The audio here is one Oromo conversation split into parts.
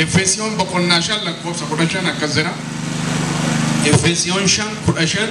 Efesiyoon boqonnaa 5 lakkoofsa 15 akkas jedha. Efesiyoon 5:15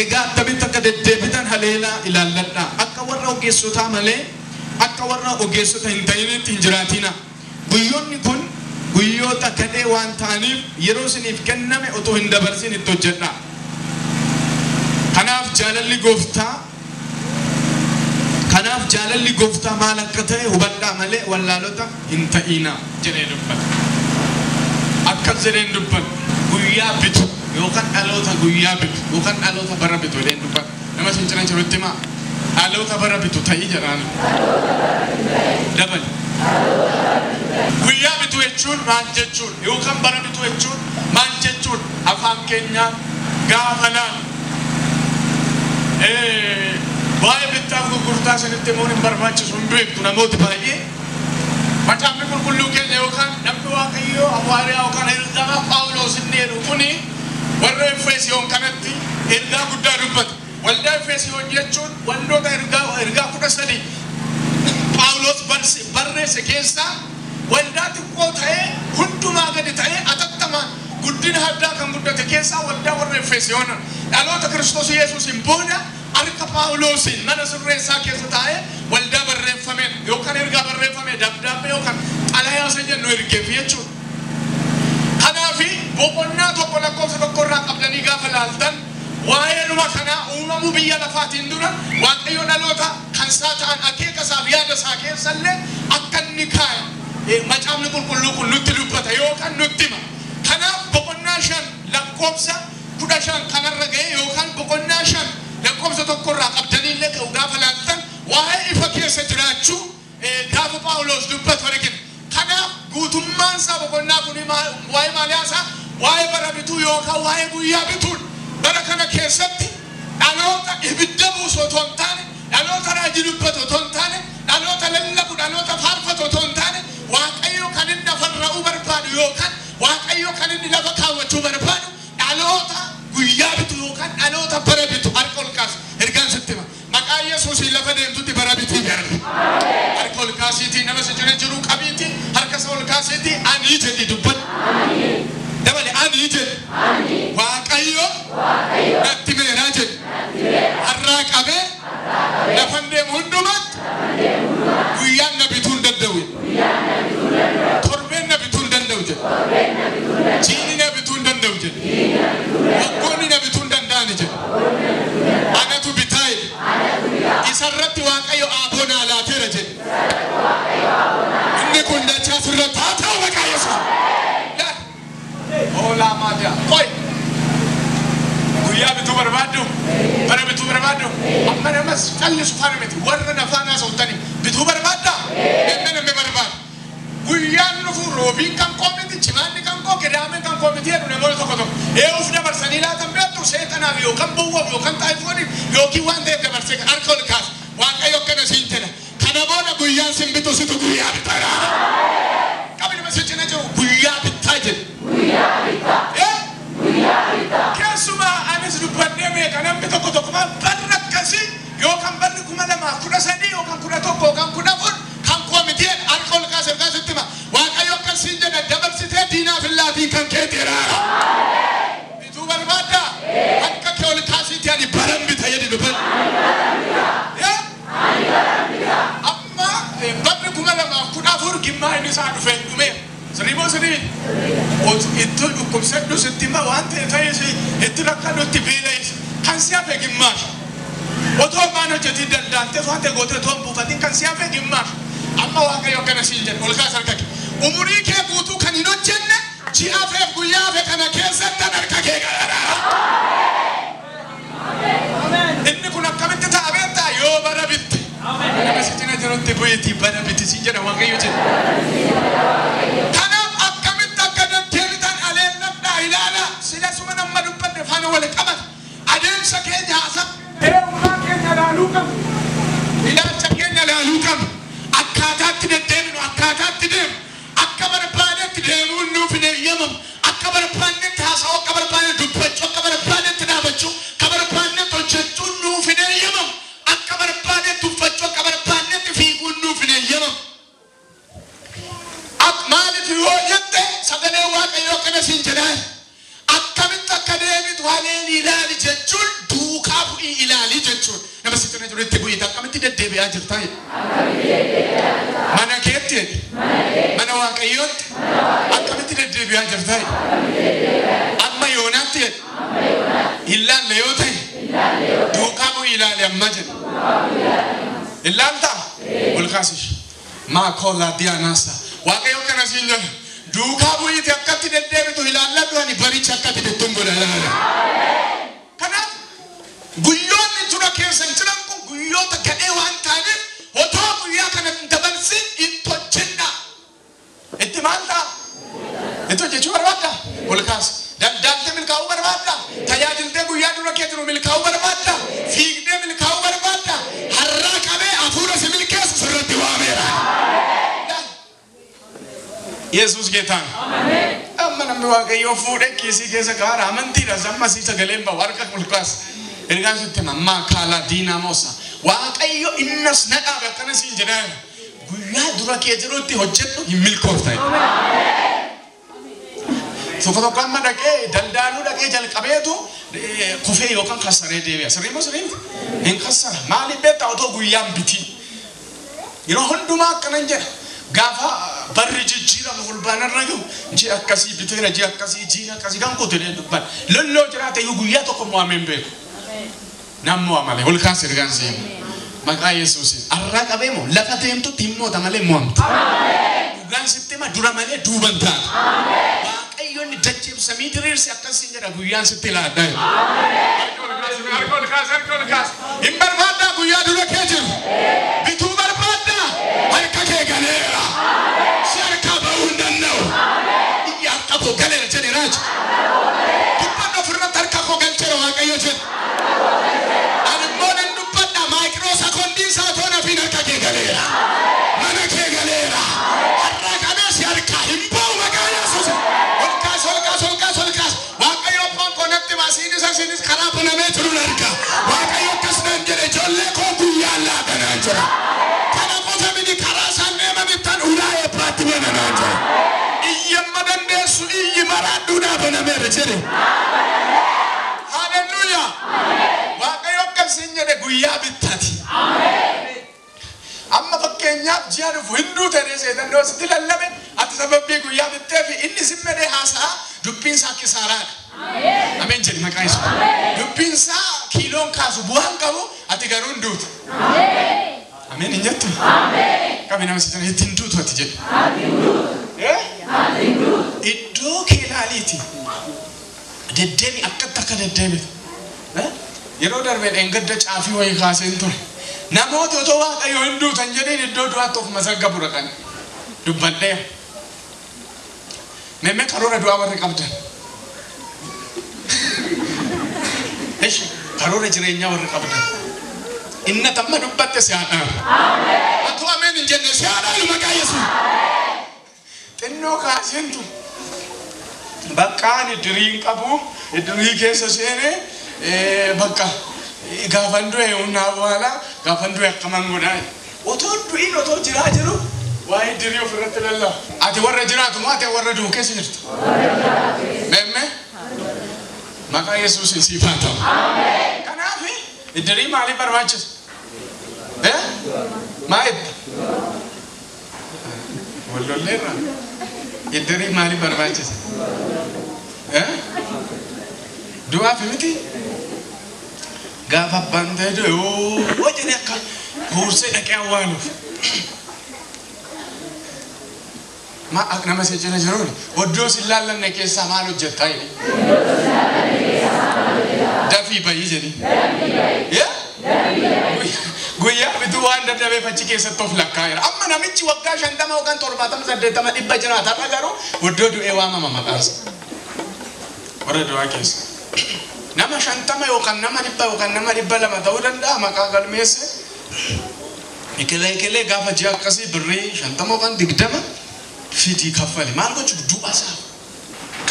egaa akkamitti akka deddeebitan haleelaa ilaalladhaa. Akka warra ogeessotaa malee akka warra ogeessota hin ta'initti hin jiraatina. Guyyoonni kun guyyoota gadhee waan ta'aniif yeroo isiniif kenname otoo hin dabarsin itti hojjedhaa. Kanaaf jaalalli gooftaa maal akka ta'e hubadhaa malee wallaalota hin ta'inaa jedhee dubbata. Akkas jedheen dubbata. Guyyaa bitu yookaan dhaloota guyyaa bitu yookaan dhaloota bara bitu jedheen dubbata. Nama isin cina jirutti himaa. Dhaloota bara bitu ta'ii jedhaan. Dabali. Guyyaa bitu jechuun maal jechuun yookaan bara bitu jechuun maal jechuun afaan keenyaan gaafa laalu. Waa'ee bittaaf gurgurtaa isinitti himuun hin barbaachisu hin beektu namooti baay'ee. Macaafni qulqulluu keenya yookaan namni Waaqayyoo Hawaariyaa yookaan ergamaa Phaawulos inni jedhu kuni warra Efesiyoon kanatti ergaa guddaa dubbata. Waldaa Efesiyoon jechuun waldoota ergaa 13 Phaawulos barreesse keessaa waldaa xiqqoo ta'ee hundumaa gadi ta'ee atattamaan guddina addaa kan guddate keessaa waldaa warra Efesiyoon dhaloota Kiristoos Yesuusin booda harka Phaawulosiin mana sirreessaa keessa taa'ee waldaa barreeffameen yookaan ergaa barreeffame dabdaabbee yookaan xalayaa isa jennu ergeef jechuudha. Kanaafi boqonnaa 1 lakkoofsa 1 irraa qabdanii gaafa laaltan waa'ee numa kanaa uumamuu biyya lafaatiin dura Waaqayyo dhaloota kan isaa ta'an akeeka isaaf yaada isaa keessallee akka inni kaa'e macaafni qulqulluu kun nutti dubbata yookaan nutti hima. Kanaaf boqonnaa 5 lakkoofsa 15 kanarra ga'e yookaan boqonnaa 5 lakkoofsa 1 irraa qabdanii illee gaafa laaltan waa'ee ifa keessa jiraachuu gaafa Phaawulos dubbatu argina. Kanaaf guutummaan isaa boqonnaa kun waa'ee maalii haasaa? Waa'ee bara bituu yookaan waa'ee guyyaa bituun bara kana keessatti dhaloota ibidda buusu otoo hin taane, dhaloota raajii dubbatu otoo hin taane, dhaloota lallabu, dhaloota faarfatu otoo hin taane, Waaqayyo kan inni lafarra'uu barbaadu yookaan Waaqayyo kan inni lafa kaawwachuu barbaadu dhaloota guyyaa bitu yookaan dhaloota bara bitu harka ol kaasu. Ergaan sitti hima. Maqaa Yesuusiin lafa deemtutti bara bitii darbi. Harka ol kaasiitii nama si cina jiru qabiitii harka isa ol kaasiitii ani jedhi dubbadhu. Dabale ani jedhi. Waaqayyo natti meeraa jedhi. Har'aa qabee lafan deemu hundumatti guyyaan na bituu hin danda'u. Torbeen na bituu hin danda'u jedhi. Jiini na bituu hin danda'u jedhi. Waggoonni na bituu hin danda'ani jedhi. Anatu bitaa jedhi. Isarratti Waaqayyo aaboo naa laateera jedhi. Inni kun dachaa sirratti haa ta'u maqaa Yesuus. Hoolaa maatiyaa. Qoy. Guyyaa bituu barbaaddu? Bara bituu barbaaddu? Amma namas callisu faana miti. Warra nafaan haasawtanii bituu barbaaddaa? Namni namni barbaada. Guyyaan dhufu roobiin kan koo miti, jimaanni kan koo, qidaameen kan koo miti jedhu namoonni tokko tokko. Ee'uuf dabarsanii laatan beektu seexanaaf yookaan bowwaaf yookaan xaayifooniif yookiin waan ta'eef dabarsee harka ol kaasa. Waaqayyo akkana siin jedha. Kana booda guyyaan sin bitu situ guyyaa bitaadha. Qabni nama si cina jiru guyyaa bittaa jedhe. Keessumaa anis dubbadhee beeka namni tokko tokko maal barri akkasii yookaan barri 2013 yookaan 11 yookaan 14 kan koo miti jedha. Harka ol kaase ergaa sitti hima. Waaqayyo akkasiin jedha dabarsitee diinaaf hin laatiin kan keeti jedha. Bituu barbaaddaa? Harka kee ol kaasiitii ani baran bita jedhi dubbadhu. Amma barri 2014 gimmaa inni isaa dhufee dhumeera. Sirrii moo sirrii? Itti dhukkubsadhu sitti hima waan ta'e ta'es itti rakkadhu itti beela'es kan si hafe gimmaash. Otoo maan hojjetiin daldaaltee waan ta'e gootee otoo hin buufatiin kan si hafe gimmaash. Amma Waaqayyo akkana siin jedha ol kaas harka kee. Umurii kee guutuu kan hin hojjenne ji'a hafeef guyyaa hafe kana keessatti harka kee garagaraa. Inni kun akkamitti ta'a beektaa? Yoo bara bitte. Nama si cina jirutti bu'iitii bara biti siin jedha Waaqayyo jedha. Kanaaf akkamitti akka deddeebitan aleelladhaa ilaalaa. Sila suma nama dubbadde faana wal qabata. Adeemsa keenya haasaa. Eenyummaa keenya ilaaluu qabna. Ilaalcha keenya ilaaluu qabna. Akkaataatti deddeebinu akkaataatti deemu. Akka barbaadetti deemuun nuuf hin eeyyamamu. Akka barbaannetti haasa'uu, akka barbaannetti dubbachuu, akka barbaannetti dhaabachuu, akka barbaannetti hojjechuun nuuf hin eeyyamamu. Akka barbaannetti uffachuu, akka barbaannetti fiiguun nuuf hin eeyyamamu. Maaliif yoo jette jechuudha. Nama si cina jiru itti bu'iita akkamitti deddeebi'aa jirta jedhe. Mana keetti jedhe. Mana Waaqayyootti akkamitti deddeebi'aa jirta jedhe. Amma yoonaatti jedhe. Ilaalle yoo ta'e duukaa bu'ii ilaali amma jedhe. Ilaaltaa? Ol kaasish. Maa koolaa diyaanaasa. Waaqayyo kana siin jedhe. Duukaa bu'iiti akkatti deddeebitu ilaalladhu ani baricha akkatti bittuun godha ilaala. Kanaaf guyyoonni dura keessa jiran kun guyyoota gadhee waan ta'aniif otoo guyyaa kana hin dabarsin itti hojjedha. Itti maal ta'a? Itti hojjechuu barbaadda? Ol kaasi. Daldaltee milkaa'uu barbaadda? Tajaajiltee guyyaa dura kee jiru milkaa'uu barbaadda? Fiigdee milkaa'uu barbaadda? Har'aa qabee hafuura si milkeessu sirratti waameera. Yesuus ጌታ ነው። Amma namni Waaqayyoo fuudhee kiisii keessa kaara amantiidha. Amma sii sagaleen bahu harka ol kaasi. Ergaan sitti hima ammaa kaalaa diinaa moosa. Waaqayyo innas na dhaabe akkana siin jedhaa. Guyyaa dura kee jirutti hojjedhu hin milkoofta. Tokko tokko amma dhaqee daldaaluu dhaqee jalqabeetu kufee yookaan kassaree deebi'a. Sirrii moo sirrii miti? Hin kassara. Maaliif beektaa otoo guyyaan bitii? Yeroo hundumaa akkanan jedha. Gaafa barri jijjiiramu fulbaanarra gahu ji'a akkasii biteera ji'a akkasii ji'a akkasii kan kutu jedhee dubban. Lolloo jiraate iyyuu guyyaa tokko mo'amee hin beeku. Nan mo'a malee ol kaasi ergaan si himu. Maqaa Yesuusiin. Arraa qabee moo lafa deemtutti hin moota malee mo'amta. Dhugaan sitti hima dura malee duuban taata. Waaqayyo inni dachee fi samii diriirse akkasiin jedha guyyaan sitti ilaadhaa jedha. Harka ol kaasi harka ol kaasi. Hin barbaaddaa guyyaa dura kee jiru. Bituu barbaaddaa harka kee galeera. Si harkaa ba'uu hin danda'u. Iyya harka koo galeera jedhe raaji. Dubbadhu ofirratti harka koo galcheera Waaqayyo jedhe. Ani immoo nan dubbadha maayikiroo sekoondii isaa toona fi harka kee galeera. Mana kee galeera. Har'a qabee si harkaa hin ba'u maqaa Yesuus. Ol kaasi ol kaasi ol kaasi ol kaasi. Waaqayyo abbaan koo natti hima siinis asiinis karaa banamee jiru nan arga. Waaqayyo akkas naan jedhe ijoollee koo guyyaan laata naan jedha. Kana qofa miti karaa isaan deemanittan ulaa eebbaatti bana naan jedha. Iyyamma dandeessu iyyi maraadhuudhaa banameera jedhe. Haleluuyaa. Waaqayyo akkasiin jedhe guyyaa bittaati. Amma fakkeenyaaf ji'a dhufu hinduu ta'ee seetannoo sitti lallabe ati sababii guyyaa bittee fi inni sin medhee haasa'a dubbiin isaa kisaaraadha. Ameen jedhi maqaa Yesuus. Dubbiin isaa kiiloon kaasu bu'aan qabu ati garuu hin duutu. Ameen hin jettu? Qabi nama si itti hin duutu ati jedhi. Iddoo kee ilaaliiti. Deddeebi akkatti akka deddeebitu. Yeroo darbe dheengadda caafii wayii kaaseen ture. Namooti otoo Waaqayyo hin duutan jedheen iddoo du'aatti of masaggabu dhaqan. Dubbadheera. Meemmee karoora du'aa warri qabdan. Eshi karoora jireenyaa warri qabdan. Inna tamma dubbatte si haa dhaabu. Atoo ameen hin jenne si haa dhaabu maqaa Yesuus. Xinnoo kaaseen ture. Bakka ani diriin qabu dirii keessa seenee bakka gaafan du'e humna awwaala gaafan du'e akkaman godhaa. Otoo du'in otoo jiraa jiru waa'ee dirii ofirratti lallaba. Ati warra jiraatu moo ati warra du'u keessa jirtu? Meemmee maqaa Yesuusiin siif haa ta'u. Kanaaf dirii maaliif barbaachisa? Maa itti? Wallolleerra. Iddirii maaliif barbaachisa? Du'aaf miti? Gaafa abbaan ta'e du'e oo jedhee akka huursee dhaqee awwaaluuf. Ma nama si cina jiruun oddoo si laallanne keessaa maal hojjettaa jedhe. Dafii bayii jedhi. Guyyaa bituu waan dadhabeef achi keessatti of lakkaa'eera. Amma namichi waggaa 50 yookaan 70 80 dhibba jiraata. Har'a garuu oddoo du'ee waamama maqaansa. Warra du'aa keessa. Nama 50 yookaan nama 100 yookaan nama 200 ta'uu danda'a maqaa galmeesse. Ekelee ekelee gaafa ji'a akkasii birrii 50 yookaan 20 fidii kaffali. Maal gochuuf du'a isaa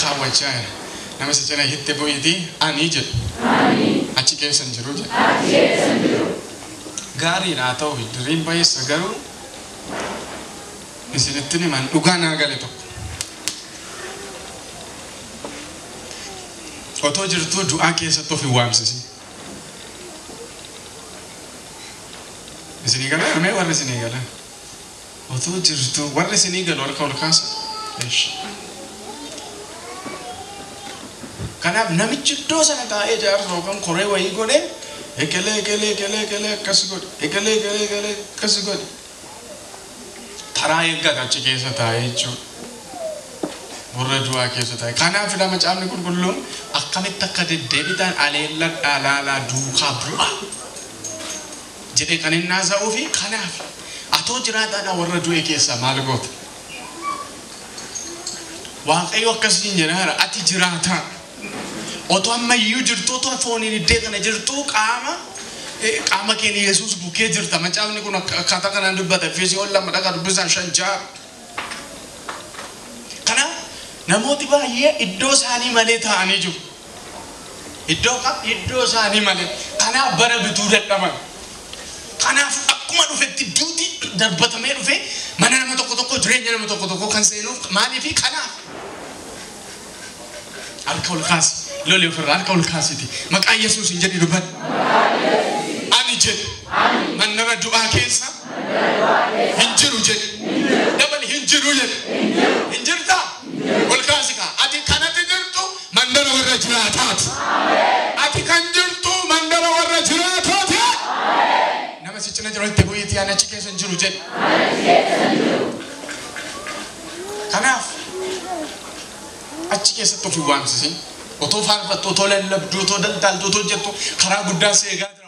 kaawwachaa jira. Nama si cina hitte bu'iitii ani jedhu. Achi keessa hin jiru jedhu. Gaariidha haa ta'u diriin bayeessa garuu isinitti himan dhugaa naa gale tokko. Otoo jirtuu du'aa keessatti of hin waamsisin. Isinii gala mee warri isinii gala? Otoo jirtu warri isinii galu harka ol kaasa. Kanaaf namichi iddoo sana taa'ee jaarsa yookaan koree wayii godhee ekelee ekelee ekelee ekelee akkas godhe ekelee ekelee ekelee akkas godhe. Taraa eeggata achi keessa taa'ee jechuudha. Warra du'aa keessa taa'e. Kanaaf lama macaafni qulqulluun akkamitti akka deddeebitan aleelladhaa laalaa duukaa bu'a jedhee kan inni haasa'uu fi kanaaf atoo jiraataadha warra du'e keessaa maal goota? Waaqayyo akkasiin jedhaara ati jiraataa. Otoo ammayyuu jirtu otoo fooniin iddee kana jirtu qaama qaama keenya Yesuus bukkee jirta. Macaafni kun akkaataa kanaan dubbata. Efesoon 2 dhaqa dubbisaan 5 6. Kanaaf namooti baay'ee iddoo isaanii malee taa'anii jiru. Iddoo isaanii malee. Kanaaf bara bituu dadhaban. Kanaaf akkuma dhufetti duuti darbatamee dhufe mana nama tokko tokko jireenya nama tokko tokko kan seenuuf maaliifi kanaaf. Harka ol kaasi. Loli ofirraa harka ol kaasiti. Maqaa Yesuus hin jedhi dubbadhu. Ani jedhi. Mandara du'aa keessa hin jiru jedhi. Dabali hin jiru jedhi. Hin jirtaa? Ol kaasi kaa. Ati kanatti jirtu mandara warra jiraataati. Ati kan jirtu mandara warra jiraataati. Nama si cina jiru itti bu'iitii ani achi keessa hin jiru jedhi. Kanaaf achi keessatti ofii waamsisi. Otoo faarfattu, otoo lallabdu, otoo daldaltu, otoo jettu karaa guddaa si eegaa jira.